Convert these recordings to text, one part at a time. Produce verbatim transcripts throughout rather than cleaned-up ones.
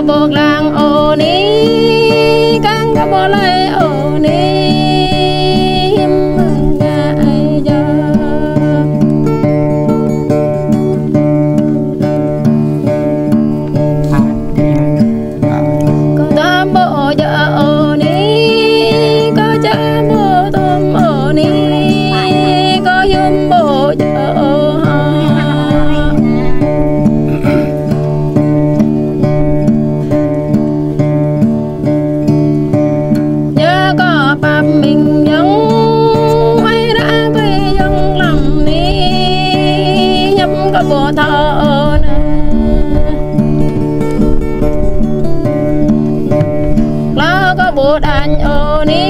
Ƀôk lăng ôh ni, kang kơ ƀôk lĕ ôh ni, hiư̆m mơ̆ng ngă ai yơh. Kơ ta ƀôk djơ̆ ôh ni, kơ čơ̆ ƀôk tôm ôh ni, kơ hiư̆m ƀôk djơ̆ ôh hă. Yua kơ pap mĭn yơ̆ng, ai ră ƀơi yơ̆ng lăm ni, hiư̆m kơ ƀu thâo ôh nă. Klâo kơ ƀu đañ ôh ni,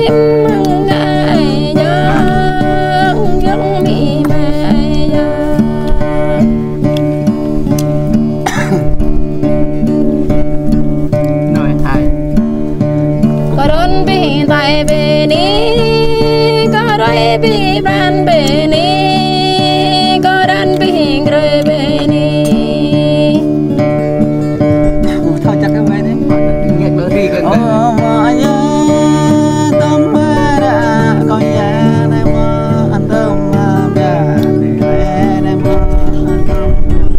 hiư̆m mơ̆ng ngă ai yơh, yơ̆ng mĭ mă ai yơh. Nôi ai. Kơ run pĭ tai pĭ ni, kơ ruai pĭ pran pĭ ni, kơ ran pĭ grơi pĭ ni. Ơ, thâo čăk kơ mai ni. Nghe bơ ri kơ. Ơ, mă ya, tơm mă ra, kơ ya, nai mă, an tơm mă, ya, nai mă, an tơm mă.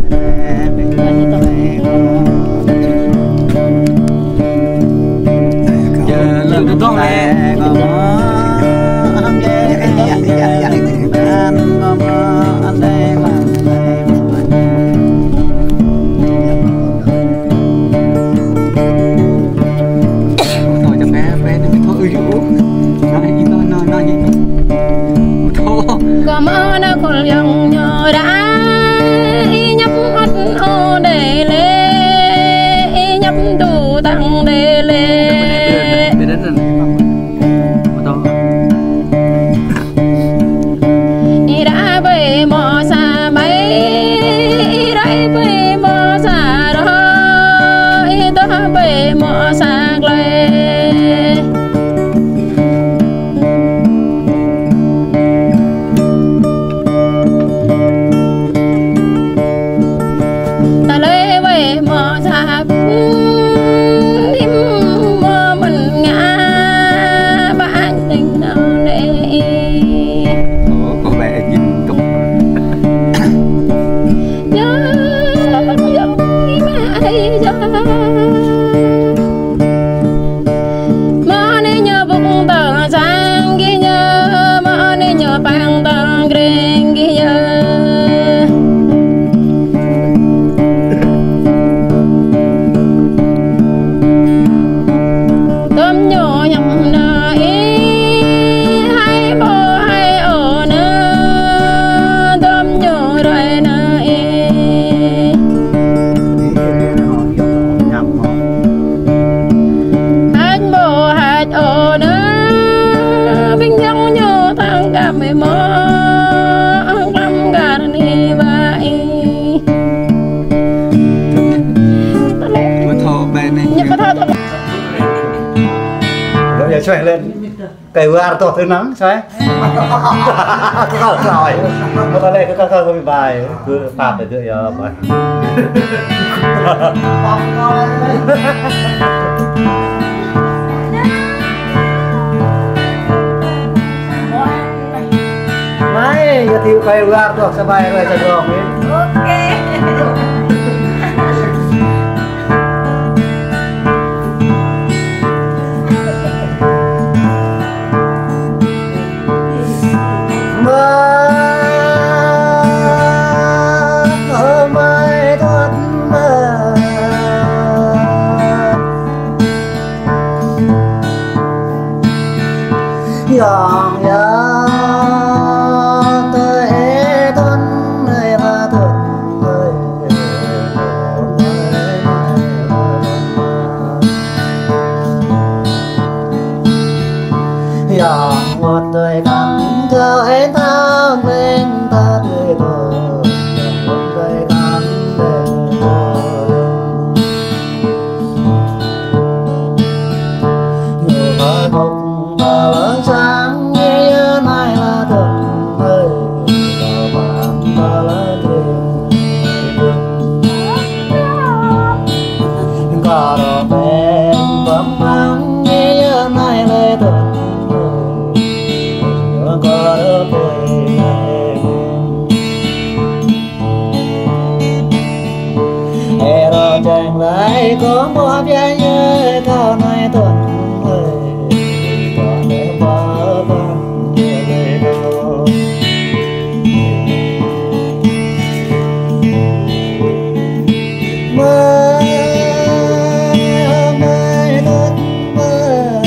Kơ mă nă khul yơ̆ng ñu ră, ih ñăp ăt ôh đe lĕ, ih ñăp tŭ tăng đe lĕ. Ih ră ƀơi mơ̆ sa ƀai, ih ră ƀơi mơ̆ sa rơ̆, ih dŏ ƀơi mơ̆ sa glai. Tơlơi wai mơ̆ sa, ih mơ̆ mơ̆n ngă, ƀă anh tình nao lĕ. Ơ, kơ ƀă jing tŭk. Yơh, yơh, mă ai yơh. Mơ̆ anai ñu ƀŭk tơl sang gih yơh, mơ̆ anai ñu pang tơl greng gih yơh. Tơm ñu hiam nă ih, hai ƀô̆ hai ôh nă, tơm ñu ruai nă ih. Hăč ƀô̆ hăč ôh nă, ƀing yang ñu tăng kăm mơ̆, ang kăm kar ni ƀă ih. Ƀu thâo ƀai nĕ. Ñu ƀu thâo thâo. Rồi, giờ xoay lên. Kơ war tŏh tơ năng, xoay. Kơ kơ xoay. Kơ kơ lĕ, kơ kơ kơ kơ ƀai. Kơ pap tơ yơh ƀai. Mai, giới thiệu kơ war tŏh sa ƀai ruai sa dong ih. Ok. Mơ̆ ơ mai tuăt mơ̆. Yong ya tơ ê tŭn nai ma Lai kơ mơ̆ biă yơh kơ nai tuan hơi, kơ nai ba ban hơi kơ. Mai, mai tuan mai.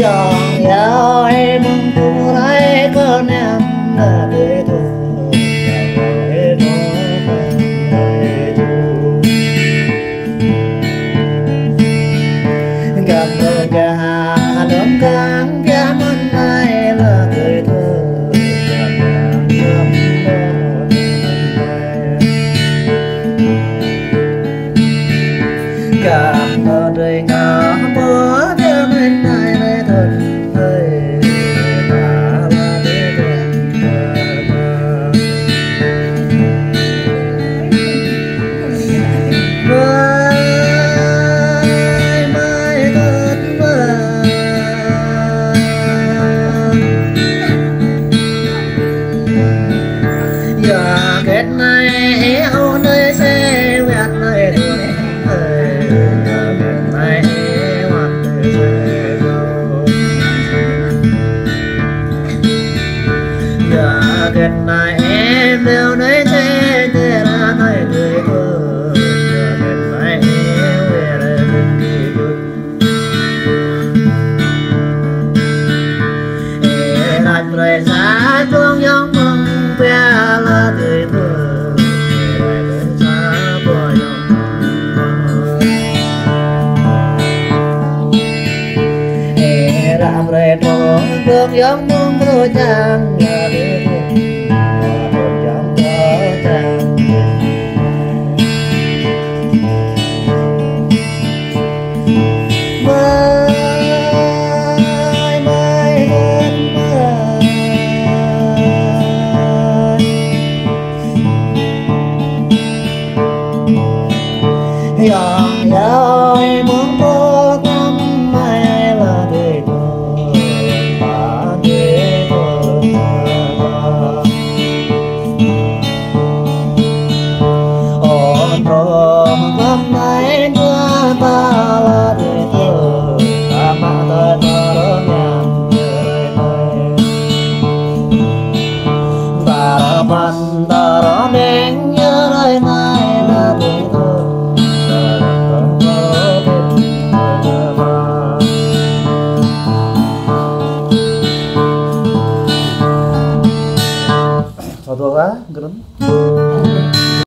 Yang yao hai mơ̆ng pơrai kơ nem na dui tu. Gam mơ gah lơ̆m gang gah mơ̆n nai la dui tu. Gah mơ dui ngă mơ gah mơ̆n nai la dui tu.